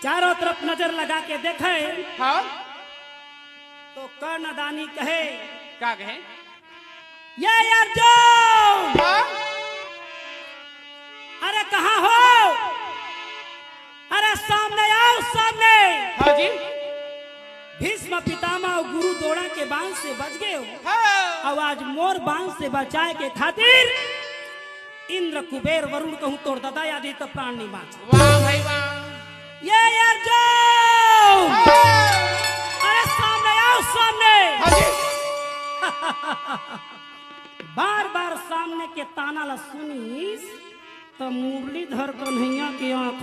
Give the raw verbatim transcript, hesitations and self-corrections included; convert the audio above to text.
चारों तरफ नजर लगा के देखे हाँ। तो कर्णदानी कहे, का कहे? ये अर्जुन, हाँ। अरे कहाँ हो? अरे सामने आओ, सामने। हाँ जी। भीष्म पितामह अउ गुरु द्रोण के बाण से बच गए हो। हाँ। अउ आज मोर बाण से बचाए के खातिर इंद्र कुबेर वरुण कहूँ तोर ददा आदि तो प्राण नहीं बाँच। वाह भाई वाह। ये अर्जुन, हाँ। अरे सामने आओ, सामने। हाँ जी। बार बार सामने के ताना ला सुनिस त मुरलीधर कन्हैया के आँख